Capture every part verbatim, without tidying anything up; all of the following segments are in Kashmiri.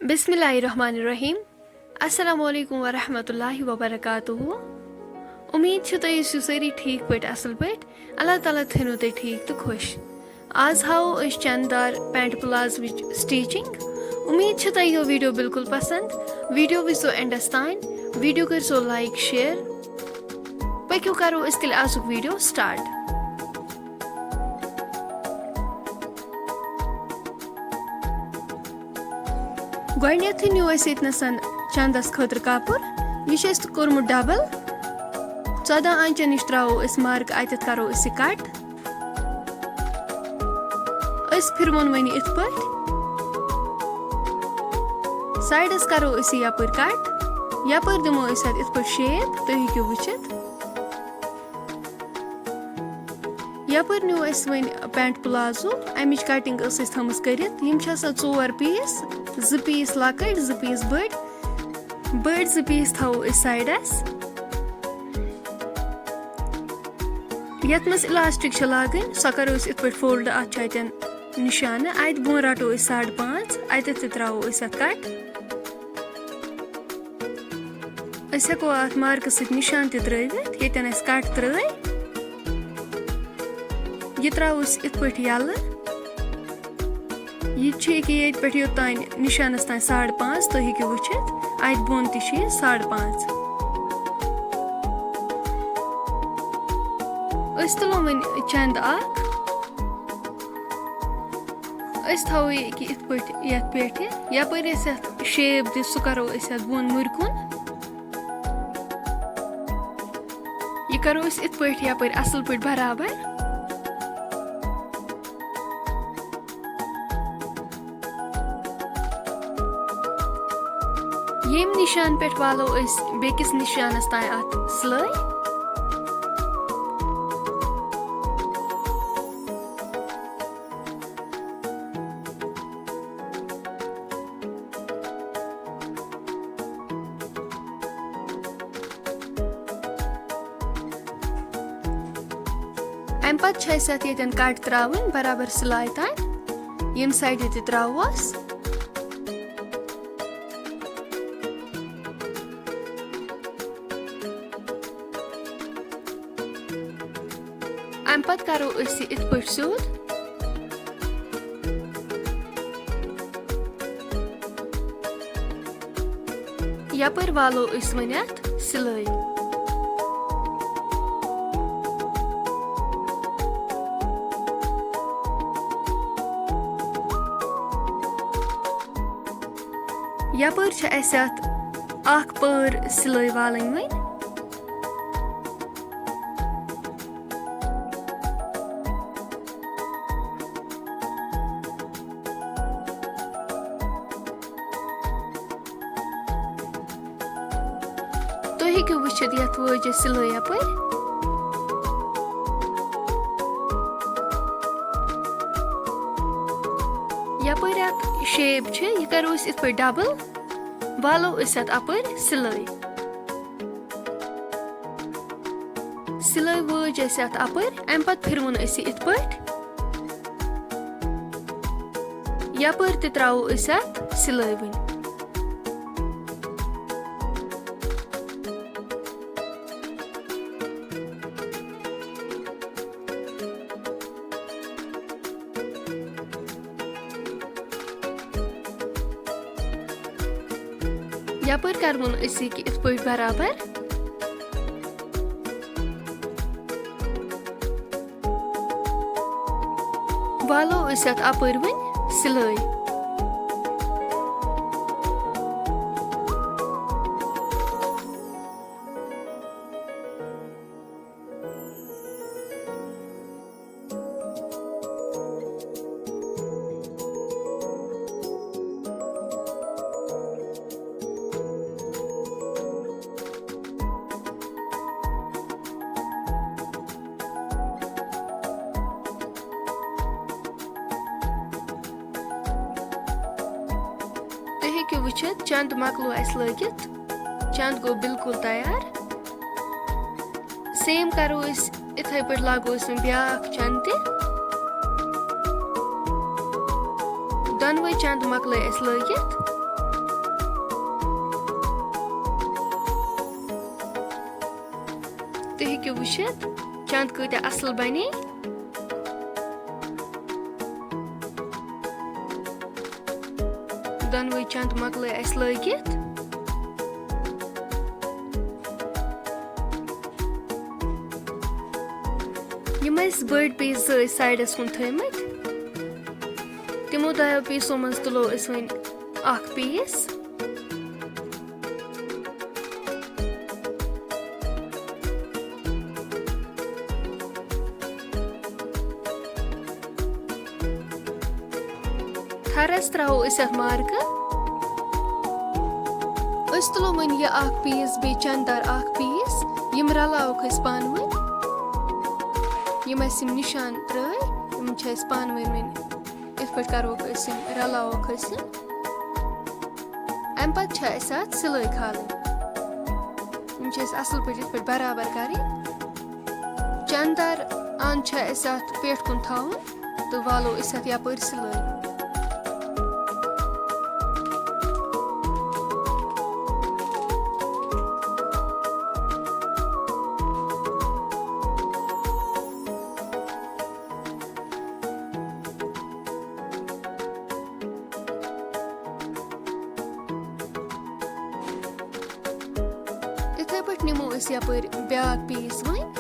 بسم اللہ الرحمن الرحیم۔ السلام علیکم ورحمۃ اللہ وبرکاتہ۔ امید چھِ تُہۍ ٲسِو سٲری ٹھیٖک پٲٹھۍ، اَصٕل پٲٹھۍ۔ اللہ تعالیٰ تھٲینو تُہۍ ٹھیٖک تہٕ خۄش۔ آز ہاوو أسۍ چندار پینٹ پلازوٕچ stitching۔ امید چھِ تۄہہِ یہِ video بالکل پسند۔ Video وٕچھزیو endس تام، video کٔرزیو like، share۔ پٔکِو کرو أسۍ تیٚلہِ آزُک video start۔ گۄڈٕنیتھٕے نیوٗ اَسہِ ییٚتنَسَن چَندَس خٲطرٕ کَپُر۔ یہِ چھُ اَسہِ کوٚرمُت double۔ ژۄداہ آنچَن نِش ترٛاوو أسۍ mark، اَتٮ۪تھ کَرو أسۍ یہِ cut۔ أسۍ پھِروُن وۄنۍ یِتھ پٲٹھۍ۔ Sideس کَرو أسۍ یہِ یَپٲرۍ cut۔ یَپٲرۍ دِمو أسۍ اَتھ یِتھ پٲٹھۍ shape، تُہۍ ہیٚکِو وٕچھِتھ۔ یَپٲرۍ نیوٗ اَسہِ وۄنۍ پینٹ پلازو، اَمِچ cutting ٲس اَسہِ تھٲومٕژ کٔرِتھ۔ یِم چھِ آسان ژور piece، زٕ piece لۄکٕٹۍ، زٕ piece بٔڑۍ۔ بٔڑۍ زٕ piece تھاوو أسۍ sideس۔ یَتھ منٛز elastic چھِ لاگٕنۍ، سۄ کَرو أسۍ یِتھ پٲٹھۍ fold، اَتھ چھِ اَتٮ۪ن نِشانہٕ، اَتہِ بۄن رَٹو أسۍ ساڑٕ پانٛژھ، اَتٮ۪تھ تہِ ترٛاوو أسۍ اَتھ cut۔ أسۍ ہٮ۪کو اَتھ markہٕ سۭتۍ نِشان تہِ ترٛٲوِتھ، ییٚتٮ۪ن اَسہِ cut ترٛٲے۔ یہِ ترٛاوو أسۍ یِتھ پٲٹھۍ یَلہٕ۔ یہِ چھِ ییٚکیٛاہ ییٚتہِ پٮ۪ٹھ یوٚتام نِشانَس تام ساڑٕ پانٛژھ، تُہۍ ہیٚکِو وٕچھِتھ، اَتہِ بۄن تہِ چھِ یہِ ساڑٕ پانٛژھ۔ أسۍ تُلو وۄنۍ چَندٕ اَکھ۔ أسۍ تھاوو یہِ أکیٛاہ یِتھ پٲٹھۍ یَتھ پٮ۪ٹھ، یَپٲرۍ اَسہِ اَتھ shape دِژ، سُہ کَرو أسۍ اَتھ بۄن مُرِ کُن۔ یہِ کَرو أسۍ یِتھ پٲٹھۍ یَپٲرۍ اَصٕل پٲٹھۍ برابر۔ ییٚمہِ نِشان پٮ۪ٹھ والو أسۍ بیٚکِس نِشانَس تام اَتھ سِلٲے۔ اَمہِ پَتہٕ چھِ اَسہِ اَتھ ییٚتٮ۪ن cut ترٛاوٕنۍ برابر سِلایہِ تام، ییٚمہِ sideٕ تہِ ترٛاووس۔ اَمہِ پَتہٕ کَرو أسۍ یہِ یِتھ پٲٹھۍ سیوٚد۔ یَپٲرۍ والو أسۍ وۄنۍ اَتھ سِلٲے۔ یَپٲرۍ چھِ اَسہِ اَتھ اَکھ پٔر سِلٲے والٕنۍ وۄنۍ۔ تُہۍ ہیٚکِو وٕچھِتھ یَتھ وٲج اَسہِ سِلٲے یَپٲرۍ۔ یَپٲرۍ اَتھ shape چھِ، یہِ کَرو أسۍ یِتھ پٲٹھۍ double، والو أسۍ اَتھ اَپٲرۍ سِلٲے۔ سِلٲے وٲج اَسہِ اَتھ اَپٲرۍ، اَمہِ پَتہٕ پھِروُن اَسہِ یہِ یِتھ پٲٹھۍ۔ یَپٲرۍ تہِ ترٛاوو أسۍ اَتھ سِلٲے وٕنۍ۔ یَپٲرۍ کَرٕوُن أسۍ یہِ کہِ یِتھ پٲٹھۍ برابر۔ والو أسۍ اَتھ اَپٲرۍ وۄنۍ سِلٲے۔ تُہۍ ہیٚکِو وٕچھِتھ، چَندٕ مۄکلو اَسہِ لٲگِتھ۔ چَندٕ گوٚو بِلکُل تیار۔ Same کَرو أسۍ، یِتھَے پٲٹھۍ لاگو أسۍ وۄنۍ بیٛاکھ چَندٕ تہِ۔ دۄنوَے چَندٕ مۄکلٲے اَسہِ لٲگِتھ۔ تُہۍ ہیٚکِو وٕچھِتھ چَندٕ کۭتیٛاہ اَصٕل بَنے۔ دۄنوَے چَندٕ مۄکلٲے اَسہِ لٲگِتھ۔ یِم اَسہِ بٔڑۍ پیٖس زٕ ٲسۍ سایڈَس کُن تھٲیمٕتۍ، تِمو دۄیو پیٖسو منٛز تُلو أسۍ وۄنۍ اَکھ پیٖس۔ تھرس ترٛاوو أسۍ اَتھ مارکہٕ۔ أسۍ تُلو وۄنۍ یہِ اَکھ پیٖس، بیٚیہِ چَندٕ دار اَکھ پیٖس، یِم رَلاوکھ أسۍ پانہٕ ؤنۍ۔ یِم اَسہِ یِم نِشان ترٛٲے، یِم چھِ اَسہِ پانہٕ ؤنۍ وۄنۍ یِتھ پٲٹھۍ کَروکھ أسۍ یِم، رَلاوکھ أسۍ یِم۔ اَمہِ پَتہٕ چھِ اَسہِ اَتھ سِلٲے کھالٕنۍ۔ یِم چھِ اَسہِ اَصٕل پٲٹھۍ یِتھ پٲٹھۍ برابر کَرٕنۍ۔ چَندٕ دار اَنٛد چھِ اَسہِ اَتھ پٮ۪ٹھ کُن تھاوُن تہٕ والو أسۍ اَتھ یَپٲرۍ سِلٲے۔ یِتھَے پٲٹھۍ نِمو أسۍ یَپٲرۍ بیٛاکھ پیٖس وۄنۍ،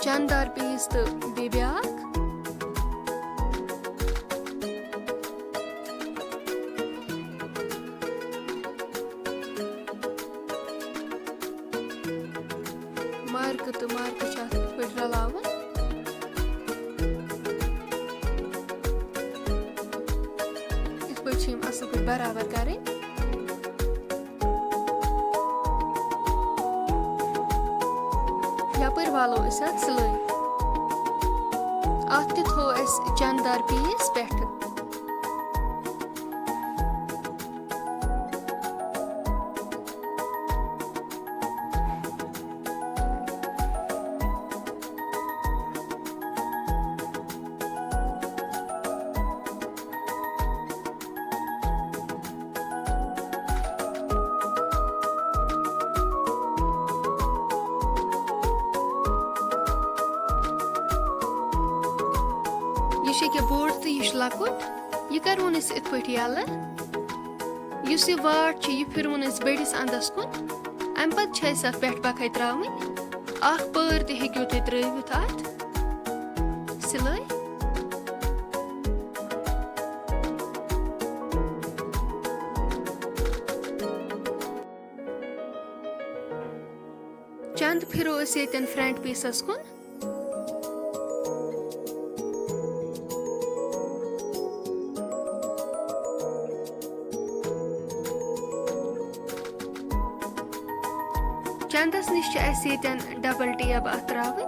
چَندٕ دار پیٖس تہٕ بیٚیہِ بیٛاکھ۔ مارکہٕ تہٕ مارکہٕ چھِ اَتھ یِتھ پٲٹھۍ رَلاوُن۔ یِتھ پٲٹھۍ چھِ یِم اَصٕل پٲٹھۍ برابر کَرٕنۍ۔ یَپٲرۍ والو أسۍ اَتھ سِلٲے۔ اَتھ تہِ تھوٚو اَسہِ چَندٕ دار پیٖس پٮ۪ٹھٕ۔ یہِ چھُ ییٚکیٛاہ بوٚڑ تہٕ یہِ چھُ لۄکُٹ۔ یہِ کَرون أسۍ یِتھ پٲٹھۍ یَلہٕ۔ یُس یہِ واٹھ چھِ، یہِ پھِرون أسۍ بٔڑِس اَنٛدَس کُن۔ اَمہِ پَتہٕ چھِ اَسہِ اَتھ پٮ۪ٹھ پَکھَے ترٛاوٕنۍ۔ اَکھ پٲر تہِ ہیٚکِو تُہۍ ترٛٲوِتھ اَتھ سِلٲے۔ چَندٕ پھِرو أسۍ ییٚتٮ۪ن فرنٹ پیٖسَس کُن۔ چَندَس نِش چھِ اَسہِ ییٚتٮ۪ن ڈبل ٹیپ اَتھ ترٛاوٕنۍ،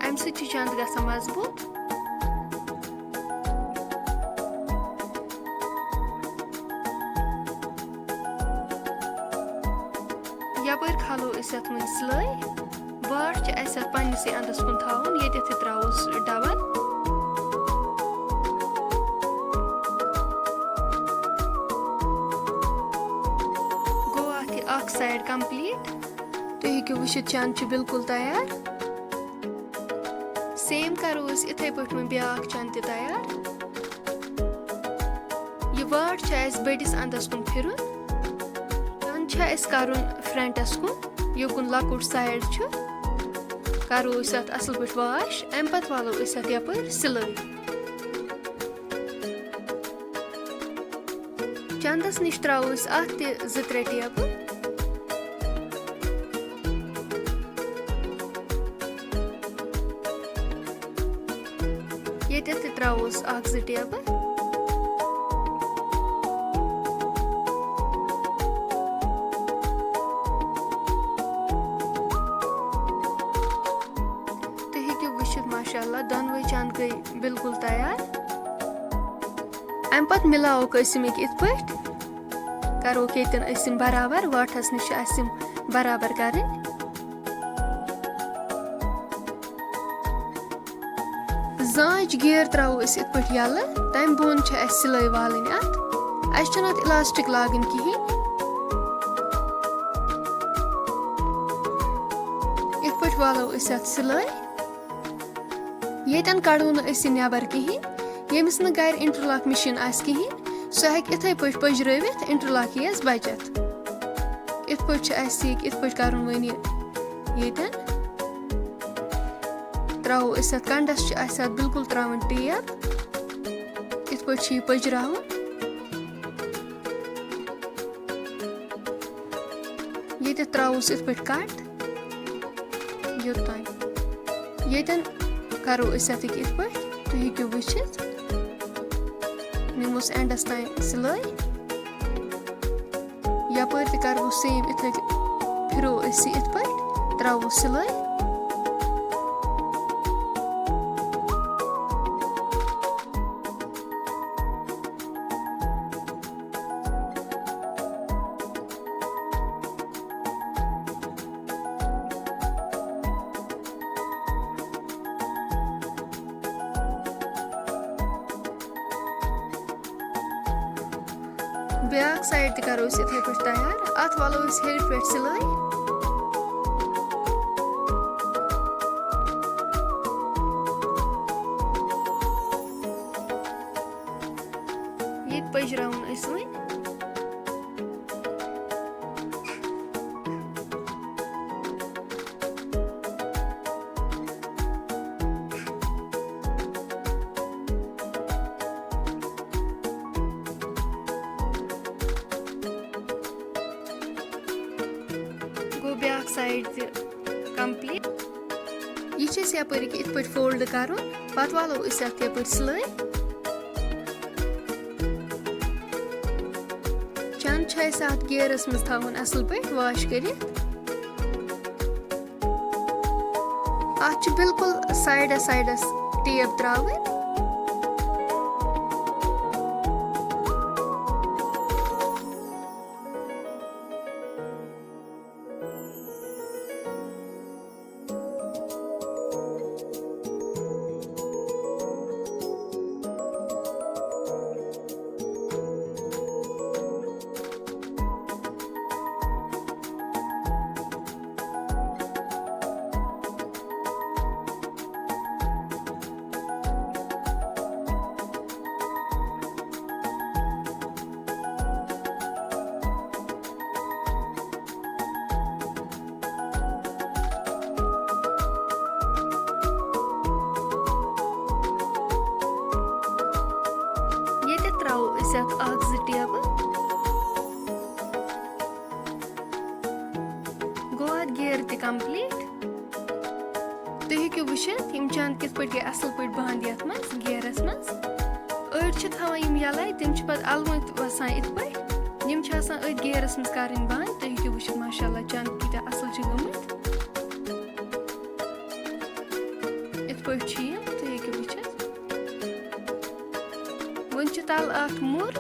اَمہِ سۭتۍ چھِ چَندٕ گژھان مضبوٗط۔ یَپٲرۍ کھالو أسۍ اَتھ وۄنۍ سِلٲے۔ واٹھ چھِ اَسہِ اَتھ پنٛنِسٕے اَنٛدَس کُن تھاوُن، ییٚتٮ۪تھ یہِ ترٛاووس ڈَبَل۔ گوٚو اَتھ یہِ اَکھ سایڈ کمپلیٖٹ۔ تُہۍ ہیٚکِو وٕچھِتھ، چَندٕ چھِ بِلکُل تیار۔ سیم کَرو أسۍ یِتھَے پٲٹھۍ وۄنۍ بیٛاکھ چَندٕ تہِ تیار۔ یہِ واٹھ چھِ اَسہِ بٔڑِس اَنٛدَس کُن پھِرُن۔ چَندٕ چھِ اَسہِ کَرُن فرنٹَس کُن، یوکُن لۄکُٹ سایڈ چھُ۔ کَرو أسۍ اَتھ اَصٕل پٲٹھۍ واش، اَمہِ پَتہٕ والو أسۍ اَتھ یَپٲرۍ سِلٲے۔ چَندَس نِش ترٛاوو أسۍ اَتھ تہِ زٕ ترٛےٚ ٹیپہٕ۔ ییٚتٮ۪تھ تہِ ترٛاووس اَکھ زٕ ٹیپہٕ۔ تُہۍ ہیٚکِو وٕچھِتھ، ماشاء اللہ، دۄنوَے چَندٕ گٔے بِلکُل تیار۔ اَمہِ پَتہٕ مِلاووکھ أسۍ یِم یِتھ پٲٹھۍ، کَروکھ ییٚتٮ۪ن أسۍ یِم برابر، واٹھَس نِش چھِ اَسہِ یِم برابر کَرٕنۍ۔ زٲنٛچ گیر ترٛاوو أسۍ یِتھ پٲٹھۍ یَلہٕ، تَمہِ بۄن چھِ اَسہِ سِلٲے والٕنۍ اَتھ۔ اَسہِ چھَنہٕ اَتھ اِلاسٹِک لاگٕنۍ کِہیٖنۍ۔ والو أسۍ اَتھ سِلٲے۔ ییٚتٮ۪ن کَڑو نہٕ أسۍ یہِ نٮ۪بر کِہیٖنۍ۔ ییٚمِس نہٕ گَرِ interlock مِشیٖن آسہِ کِہیٖنۍ، سُہ ہیٚکہِ یِتھَے پٲٹھۍ پٔجرٲوِتھ، interlock یِیَس بَچَتھ۔ یِتھ پٲٹھۍ چھُ اَسہِ یہِ، یِتھ پٲٹھۍ کَرُن وۄنۍ یہِ ییٚتٮ۪ن۔ ترٛاوو أسۍ اَتھ کَنٛڈَس، چھِ اَسہِ اَتھ بِلکُل ترٛاوٕنۍ ٹیپ۔ یِتھ پٲٹھۍ چھُ یہِ پٔجراوُن۔ ییٚتٮ۪تھ ترٛاووس یِتھ پٲٹھۍ کَٹ، یوٚت تام۔ ییٚتٮ۪ن کَرو أسۍ اَتھ یِتھ پٲٹھۍ، تُہۍ ہیٚکِو وٕچھِتھ۔ نِموس اٮ۪نٛڈَس تام سِلٲے۔ یَپٲرۍ تہِ کَرو same یِتھَے کٔنۍ، پھِرو أسۍ یہِ یِتھ پٲٹھۍ، ترٛاوو سِلٲے۔ بیٛاکھ side تہِ کَرو أسۍ یِتھَے پٲٹھۍ تیار۔ اَتھ والو أسۍ ہیٚرِ پٮ۪ٹھ سِلٲے۔ یہِ تہِ پٔجراوُن أسۍ وۄنۍ۔ گوٚو بیٛاکھ side تہِ complete۔ یہِ چھِ اَسہِ یَپٲرۍ یِتھ پٲٹھۍ fold کَرُن، پَتہٕ والو أسۍ اَتھ یَپٲرۍ سِلٲے۔ چَنٛد چھُ اَسہِ اَتھ gearَس منٛز تھاوُن اَصٕل پٲٹھۍ wash کٔرِتھ۔ اَتھ چھِ بِلکُل sideَس sideَس ٹیپ ترٛاوٕنۍ۔ ییٚتٮ۪تھ ترٛاوو أسۍ اَتھ اَکھ زٕ ٹیبہٕ۔ گوٚو اَتھ gear تہِ complete۔ تُہۍ ہیٚکِو وٕچھِتھ، یِم چَنٛد کِتھ پٲٹھۍ گٔے اَصٕل پٲٹھۍ بنٛد یَتھ منٛز، gearَس منٛز۔ أڑۍ چھِ تھاوان یِم یَلَے، تِم چھِ پَتہٕ اَلوٕنۍ تہِ وَسان یِتھ پٲٹھۍ۔ یِم چھِ آسان أتھۍ gearَس منٛز کَرٕنۍ بنٛد۔ تُہۍ ہیٚکِو وٕچھِتھ، ماشاء اللہ، چَنٛد کۭتیٛاہ اَصٕل چھِ گٔمٕتۍ۔ یِتھ پٲٹھۍ چھِ یِم، تُہۍ ہیٚکِو وٕچھِتھ۔ وۄنۍ چھِ تَلہٕ اَتھ موٚر۔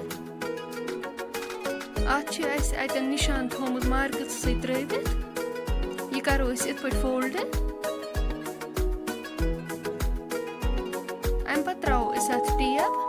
اَتھ چھِ اَسہِ اَتٮ۪ن نِشان تھوٚومُت مارکَس سۭتۍ ترٛٲوِتھ۔ یہِ کَرو أسۍ یِتھ پٲٹھۍ fold۔ اَمہِ پَتہٕ ترٛاوو أسۍ اَتھ ٹیپ۔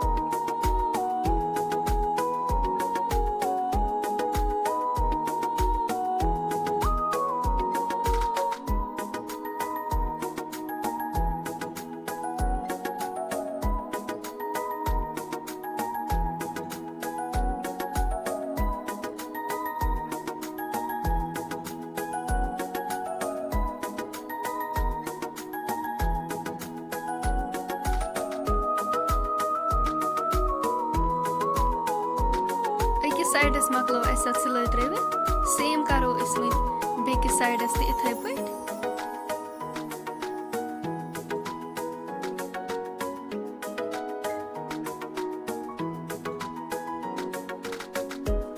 أکِس sideَس مۄکلٲو اَسہِ اَتھ سِلٲے ترٛٲوِتھ، same کَرو أسۍ وۄنۍ بیٚکِس sideَس تہِ یِتھَے پٲٹھۍ۔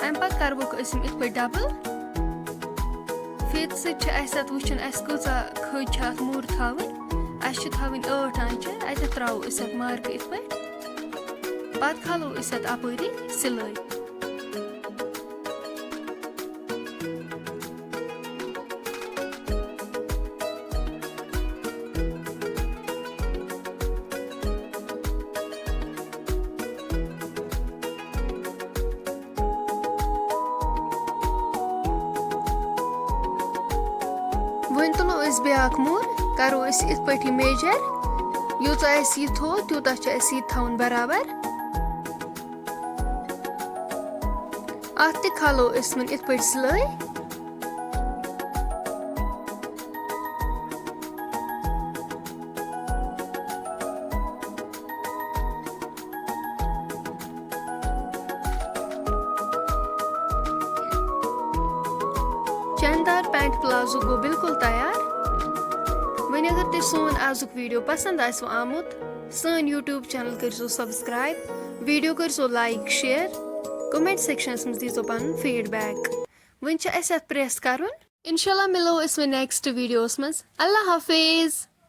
اَمہِ پَتہٕ کَرٕ بہٕ أسۍ یِم یِتھ پٲٹھۍ double۔ فیٖتہٕ سۭتۍ چھِ اَسہِ اَتھ وٕچھُن، اَسہِ کۭژاہ کھٔج چھِ اَتھ موٚر تھاوٕنۍ۔ اَسہِ چھِ تھاوٕنۍ ٲٹھ آنٛچہِ، اَتٮ۪تھ ترٛاوو أسۍ اَتھ مارکہٕ یِتھ پٲٹھۍ۔ پَتہٕ کھالو أسۍ اَتھ اَپٲری سِلٲے۔ وۄنۍ تُلو أسۍ بیٛاکھ موٗر، کَرو أسۍ یِتھ پٲٹھۍ یہِ میجر، یوٗتاہ اَسہِ یہِ تھوٚو تیوٗتاہ چھُ اَسہِ یہِ تھاوُن برابر۔ اَتھ تہِ کھالو أسۍ وۄنۍ یِتھ پٲٹھۍ سِلٲے۔ چندار پینٹ پلازو گوٚو بالکل تیار۔ وۄنۍ اگر تۄہہِ سون آزُک ویڈیو پسند آسِوٕ آمُت، سٲنۍ YouTube چینل کٔرزیو سبسکرائب، ویڈیو کٔرزیو لائک، شیئر، کمنٹ سیکشنس منٛز دیٖزیو پنُن فیڈ بیک۔ وۄنۍ چھُ اَسہِ اَتھ پریس کرُن۔ انشاءاللہ مِلو أسۍ وۄنۍ نیکسٹ ویڈیوس منٛز۔ اللہ حافظ۔